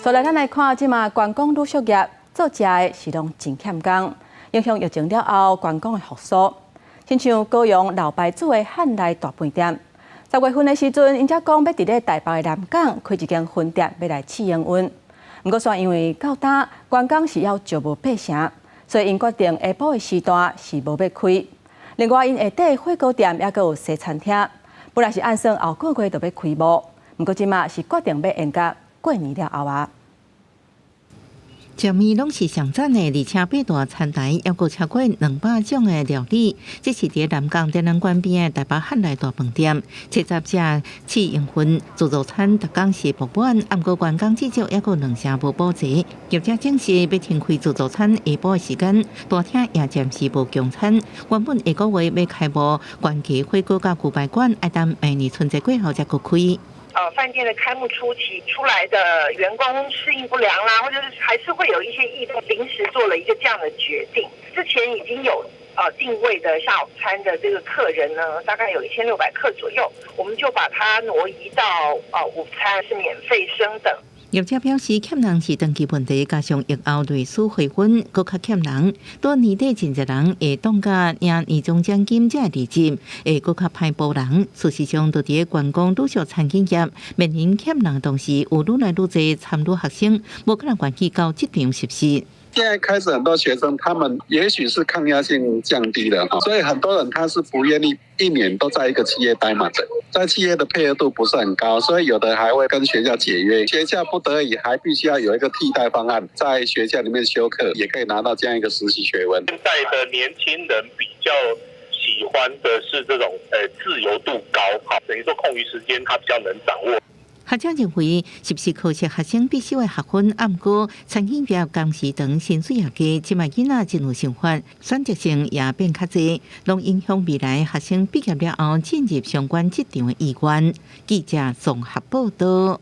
所來，咱來看這馬觀光旅宿業做食的是攏真欠工，影響疫情了後觀光的復甦。親像高雄老牌子的漢來大飯店，10月份的時陣，𪜶才講欲佇咧台北的南港開一間分店，欲來試營運。毋過，煞因為到今員工是猶招無八成，所以𪜶決定下晡的時段是無欲開。另外，𪜶下底火鍋店猶閣有西餐廳，本來是按算後個月就欲開幕，毋過這馬是決定欲延到過年了後啊。食物攏是上讚的，而且八大餐台猶閣超過200種的料理。這是佇南港展覽館邊的台北漢來大飯店，70隻試營運自助餐，逐工是爆滿，毋過員工至少猶閣兩成無補齊。業者證實欲停開自助餐下晡的時間，大廳也暫時無供餐。原本下個月欲開幕，關雞火鍋佮牛排館，愛等明年春節過後才閣開。飯店的開幕初期出來的員工適應不良啦，或者是還是會有一些異動，臨時做了一個這樣的決定。之前已經有訂位的下午餐的這個客人呢，大概有1600客左右，我們就把它挪移到午餐是免費升等。業者表示，欠人是長期問題，加上疫後類似回溫，閣較欠人。到年底真濟人會當甲領年終獎金才會離職，會閣較歹補人。事實上，就佇觀光旅宿餐飲業面臨欠人，同時有愈來愈濟參旅學生，無可能願意到職場實習。現在開始很多學生，他們也許是抗壓性降低了，所以很多人他是不願意一年都在一個企業待嘛，在企業的配合度不是很高，所以有的還會跟學校解約，學校不得已還必須要有一個替代方案，在學校裡面修課，也可以拿到這樣一個實習學分。現在的年輕人比較喜歡的是這種自由度高，好，等於說空餘時間他比較能掌握。學者認為，是毋是可惜學生必修的學分？毋過餐飲業工時長，薪水也低，這馬囡仔真有想法，選擇性也變較濟，攏影響未來學生畢業了後進入相關職場的意願。記者綜合報道。